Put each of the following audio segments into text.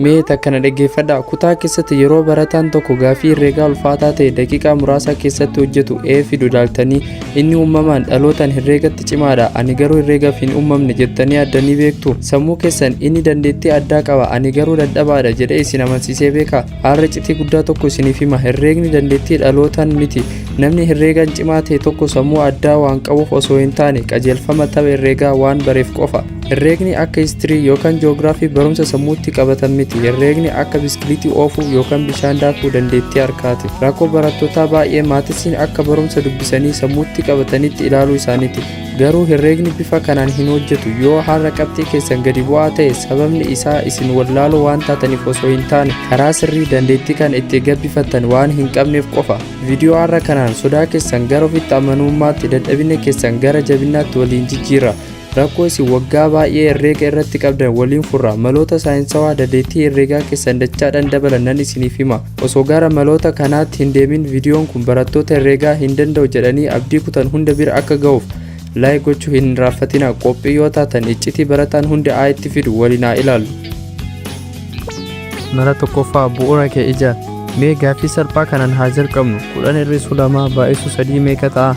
Mee takka na dhaggeeffadhaa. Kutaa keessatti yeroo barataan tokko gaaffii herreegaa ulfaataa ta'e daqiiqaa muraasa keessatti hojjetu ee fidu ilaaltanii, "Inni uumamaan dhalootaan herreegatti cimaadha, ani garuu herreegaaf hin uumamne" jettanii yaaddanii beektu? Sammuu keessan "Inni dandeettii addaa qaba, ani garuu dadhabaadha" jedhee isin amansiisee beeka? Har'a iccitii guddaa tokko isiniif hima. Herreegni dandeettii dhalootaan miti. Namni herreegaan cimaa ta'e tokko sammuu addaa waan qabuuf osoo hin taane, qajeelfama tapha herreegaa waan bareef qofa. Herreegni akka history yookaan ji'oogiraafii barumsa sammuutti qabatan miti. Herreegni akka biskiliitii oofuu yookaan bishaan daakuu dandeettii harkaati. Rakkoo barattootaa baay'ee mathsiin akka barumsa dubbisanii sammuutti qabatanitti ilaaluu isaaniiti. Garuu herreegni bifa kanaan hin hojjetu. Yoo har'a qabxii keessan gadi bu'aa ta'e, sababni isaa isin wallaaloo waan taataniif osoo hin taane, karaa sirrii dandeettii kana itti gabbifattan waan hin qabneef qofa. Viidiyoo har'a kanaan sodaa keessan gara ofitti amanummaatti, dadhabina keessan gara jabinaatti waliin jijjiirra. Rakkoo isin waggaa baay'ee herreega irratti qabdan waliin furra. Maloota saayinsawaa dandeettii herreegaa keessan dachaadhaan dabalan nan isiniif hima. Osoo gara maloota kanaatti hin deemin, viidiyoon kun barattoota herreegaa hin danda'u jedhanii abdii kutan hunda bira akka ga'uuf like gochuu hin irraanfatina. Qophii yoo taatan, iccitii barataan hundi aa itti fidu waliin haa ilaallu. Mala tokkoffaa: bu'uura kee ijaar. Mee gaaffii salphaa kanaan haa jalqabnu. 10 hir'isuu lama baay'isuu sadii meeqa ta'a?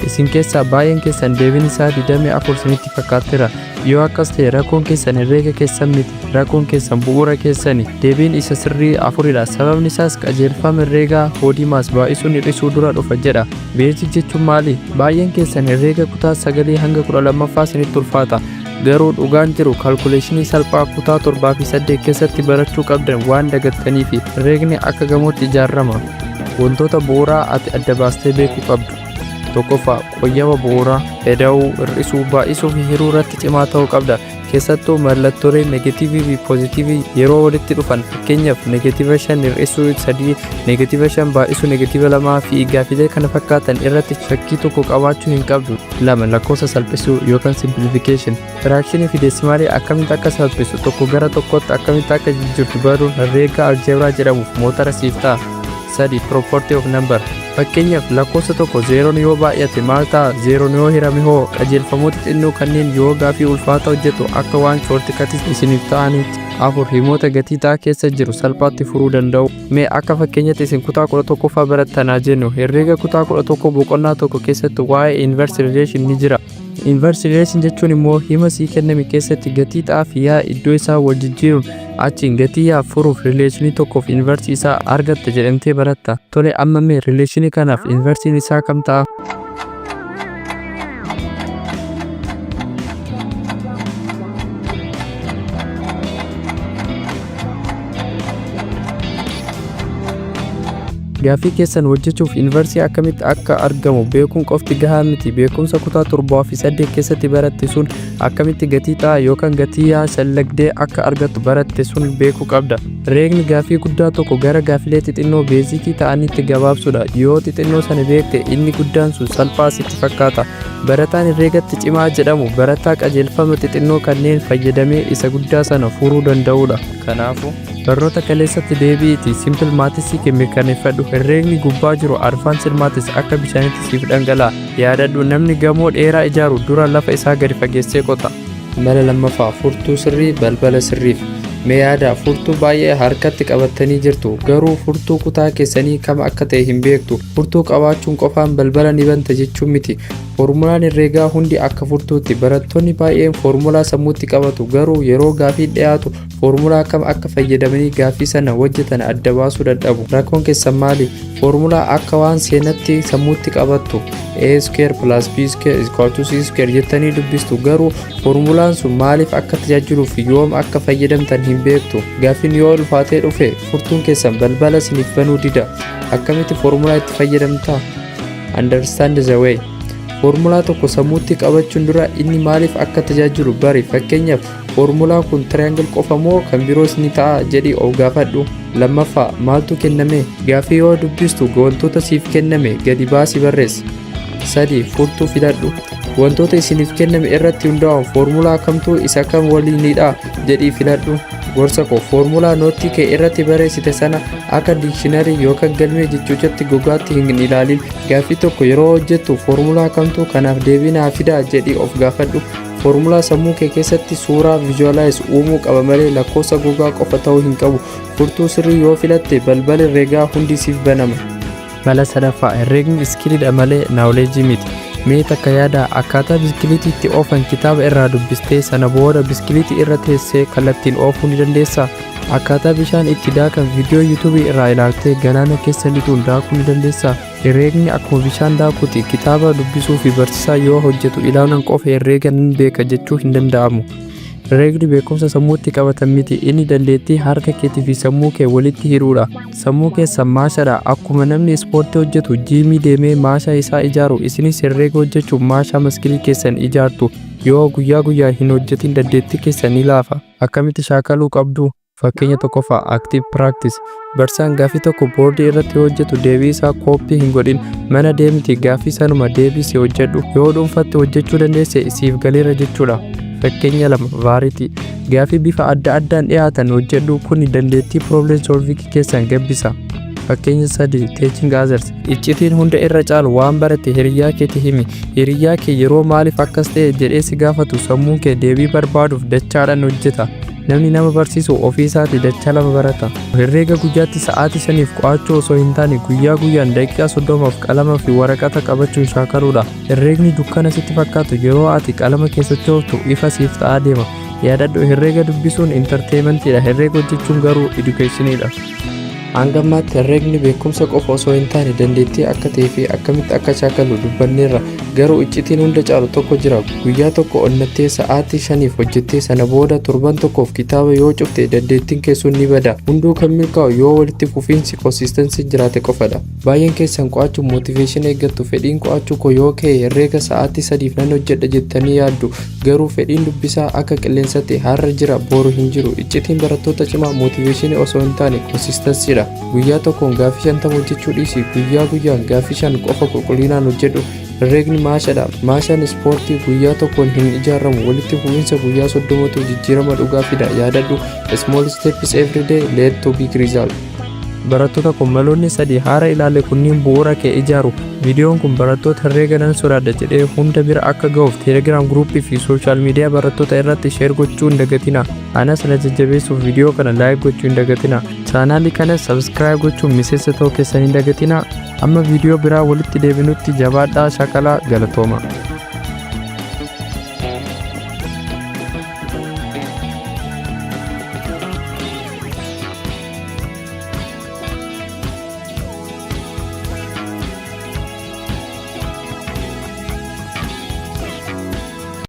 Isin keessaa baay'een keessan deebiin isaa 24 isinitti fakkaatteera. Yoo akkas ta'e, rakkoon keessan herreega keessan miti. Rakkoon keessan bu'uura keessani. Deebiin isa sirrii afuridha. Sababni isaas qajeelfama herreegaa BODMAS, baay'isuun hir'isuu dura dhufa jedha. Basic jechuun maali? Baay'een keessan herreega kutaa sagalii hanga 12ffaa isinitti ulfaata. Garuu dhugaan jiru calculationii salphaa kutaa torbaa fi saddeet keessatti barachuu qabdan waan dagattaniifi. Herreegni akka gamootti ijaarama. Wantoota bu'uuraa ati adda baastee beekuu qabdu. Tokkoffaa, qoyyaba bu'uuraa. Ida'uu, hir'isuu, baay'isuu fi hiruu irratti cimaa ta'uu qabda. Keessattuu mallattoolee negatiivii fi poozitiivii yeroo walitti dhufan, fakkeenyaaf negative 5 hir'isuu 3, negative 5 baay'isuu negative 2 fi gaafilee kana fakkaatan irratti shakkii tokko qabaachuu hin qabdu. Lama, lakkoofsa salphisuu yookaan simplification. Fractionii fi decimalii akkamitti akka salphisu, tokko gara tokkotti akkamitti akka jijjiirtu baruun herreega aljeebraa jedhamuuf motora siif ta'a. Sadi, property of number. Fakkeenyaaf, lakkoofsa tokko zeeroon yoo baay'ate maal ta'a? Zeeroon yoo hirame hoo? Qajeelfamoota xinnoo kanneen yoo gaafii ulfaata hojjetu akka waan shortcutii isiniif ta'anitti. Afur, himoota gatii xaa keessa jiru salphaatti furuu danda'u. Mee akka fakkeenyatti isin kutaa 11ffaa barattanaa jennu. Herreega kutaa 11 boqonnaa tokko keessatti waa'ee inverse relation ni jira. Inverse relation jechuun immoo hima sii kenname keessatti gatii xaa fi yaa iddoo isaa wal jijjiiruun achiin gatii yaa furuuf relationii tokkoof inverse isaa argatta jedhamtee baratta. Tole, amma mee relationii kanaaf inversiin isaa kam ta'a? Gaaffii keessan hojjechuuf inversii akkamitti akka argamu beekuun qofti gahaa miti. Beekumsa kutaa torbaa fi saddeet keessatti baratte sun, akkamitti gatii xaa yookaan gatii yaa shallagdee akka argattu baratte sun beekuu qabda. Herreegni gaaffii guddaa tokko gara gaaffilee xixinnoo basicii ta'anitti gabaabsuudha. Yoo xixinnoo sana beekte, inni guddaan sun salphaa sitti fakkaata. Barataan herreegatti cimaa jedhamu barataa qajeelfama xixinnoo kanneen fayyadamee isa guddaa sana furuu danda'udha. Kanaafuu, barnoota kaleessatti deebi'iitii simple mathsii kee mirkaneeffadhu. Herreegni gubbaa jiru, advanced maths, akka bishaanitti siif dhangala'a. Yaadadhu, namni gamoo dheeraa ijaaru dura lafa isaa gadi fageessee qota. Mala lammaffaa: furtuu sirrii balbala sirriif. Mee yaada, furtuu baay'ee harkatti qabattanii jirtu, garuu furtuu kutaa keessanii kam akka ta'e hin beektu. Furtuu qabaachuun qofaan balbala ni banta jechuun miti. Foormulaan herreegaa hundi akka furtuutti. Barattoonni baay'een foormulaa sammuutti qabatu, garuu yeroo gaafii dhiyaatu foormulaa kam akka fayyadamanii gaaffii sana hojjetan adda baasuu dadhabu. Rakkoon keessan maali? Foormulaa akka waan seenatti sammuutti qabattu. A square plus B square is equal to C square jettanii dubbistu, garuu foormulaan sun maaliif akka tajaajiluu fi yoom akka fayyadamtan hin beektu. Gaaffiin yoo ulfaatee dhufe, furtuun keessan balbala isiniif banuu dida. Akkamitti foormulaa itti fayyadamta? Understand the way. Foormulaa tokko sammuutti qabachuun dura inni maaliif akka tajaajilu bari. Fakkeenyaaf, "Foormulaan kun triangle qofa moo kan biroos ni ta'a?" jedhi of gaafadhu. Lammaffaa, maaltu kenname? Gaaffii yoo dubbistu wantoota siif kenname gadi baasi barreessi. Sadi, furtuu filadhu. Wantoota isiniif kenname irratti hundaa'uun foormulaa kamtuu isa kam waliinidha jedhii filadhu. Gorsa koo, foormulaa noottii kee irratti barreessite sana akka dictionary yookaan galmee jechootatti gogaatti hin ilaalin. Gaaffii tokko yeroo hojjettu, "Foormulaa kamtuu kanaaf deebii naa fidaa?" jedhii of gaafadhu. Foormulaa sammuu kee keessatti suuraa visualize uumuu qaba malee lakkoofsa gogaa qofa ta'uu hin qabu. Furtuu sirrii yoo filatte, balballi herreegaa hundi siif banama. Mala sadaffaa: herreegni skilliidha malee knowledge miti. Mee takka yaada: akkaataa biskiliitii itti oofan kitaaba irraa dubbistee, sana booda biskiliitii irra teessee kallattiin oofuu ni dandeessaa? Akkaataa bishaan itti daakan viidiyoo YouTubeii irraa ilaaltee galaana keessa lixuun daakuu ni dandeessaa? Herreegni akkuma bishaan daakuuti. Kitaaba dubbisuu fi barsiisaa yoo hojjetu ilaaluun qofa herreega nan beeka jechuu hin danda'amu. Herreegni beekumsa sammuutti qabatan miti, inni dandeettii harka keetii fi sammuu kee walitti hidhuudha. Sammuu keessan maashadha. Akkuma namni ispoortii hojjetu gymii deemee maashaa isaa ijaaru, isinis herreega hojjechuun maashaa muscleii keessan ijaartu. Yoo guyyaa guyyaa hin hojjetin, dandeettii keessan ni laafa. Akkamitti shaakaluu qabdu? Fakkeenya tokkoffaa: active practice. Barsiisaan gaaffii tokko boordii irratti yoo hojjetu, deebii isaa copy hin godhin. Mana deemiti gaaffii sanuma deebisii hojjedhu. Yoo dhuunfatti hojjechuu dandeesse, siif galeera jechuudha. Fakkeenya 2: variety. Gaaffii bifa adda addaan dhiyaatan hojjedhu. Kun dandeettii problem solving keessan gabbisa. Fakkeenya 3: teaching others. Iccitiin hunda irra caalu, waan barate hiriyaa keetti himi. Hiriyaa kee yeroo "Maaliif akkas ta'e?" jedhee si gaafatu, sammuun kee deebii barbaaduuf dachaadhaan hojjeta. Namni nama barsiisu ofii isaatii dachaa lama barata. Herreega guyyaatti sa'aatii 5f qo'achuu osoo hin taane, guyyaa guyyaan daqiiqaa 30f qalama fi waraqata qabachuun shaakaluudha. Herreegni dukkana sitti fakkaatu yeroo ati qalama kee sochooftu ifa siif ta'aa deema. Yaadadhu, herreega dubbisuun entertainmentiidha, herreega hojjechuun garuu educationiidha. Hanga ammaatti herreegni beekumsa qofa osoo hin taane dandeettii akka ta'ee fi akkamitti akka shaakallu dubbanneerra. Garuu iccitiin hunda caalu tokko jira. Guyyaa tokko onnattee sa'aatii 5f hojjettee, sana booda torban tokkoof kitaaba yoo cufte, dandeettiin kee sun ni bada. Hunduu kan milkaa'u yoo walitti fufiinsi, consistency, jiraate qofadha. Baay'een keessan qo'achuuf motivation eeggattu. "Fedhiin qo'achuu koo yoo ka'e, herreega sa'aatii 3f nan hojjedha" jettanii yaaddu. Garuu fedhiin dubbisaa akka qilleensatti har'a jira, boru hin jiru. Iccitiin barattoota cimaa motivationii osoo hin taane consistencydha. Guyyaa tokkoon gaaffii 50 hojjechuu dhiisi, guyyaa guyyaan gaaffii 5 qofa qulqullinaan hojjedhu. Herreegni maashadha. Maashaan ispoortii guyyaa tokkoon hin ijaaramu. Walitti fufiinsa guyyaa 30tu jijjiirama dhugaa fida. Yaadadhu, small steps every day lead to big result. Barattoota kun, maloonni sadii haara ilaalle kunniin bu'uura kee ijaaru. Viidiyoon kun barattoota herreega nan sodaadha jedhee hunda bira akka ga'uuf, Telegram groupii fi social media barattoota irratti share gochuu hin dagatina. Anas na jajjabeessuuf viidiyoo kana like gochuu hin dagatina. Channelii kanas subscribe gochuun miseensa ta'uu keessan hin dagatina. Amma viidiyoo biraa walitti deebinutti, jabaadhaa, shaakalaa, galatooma.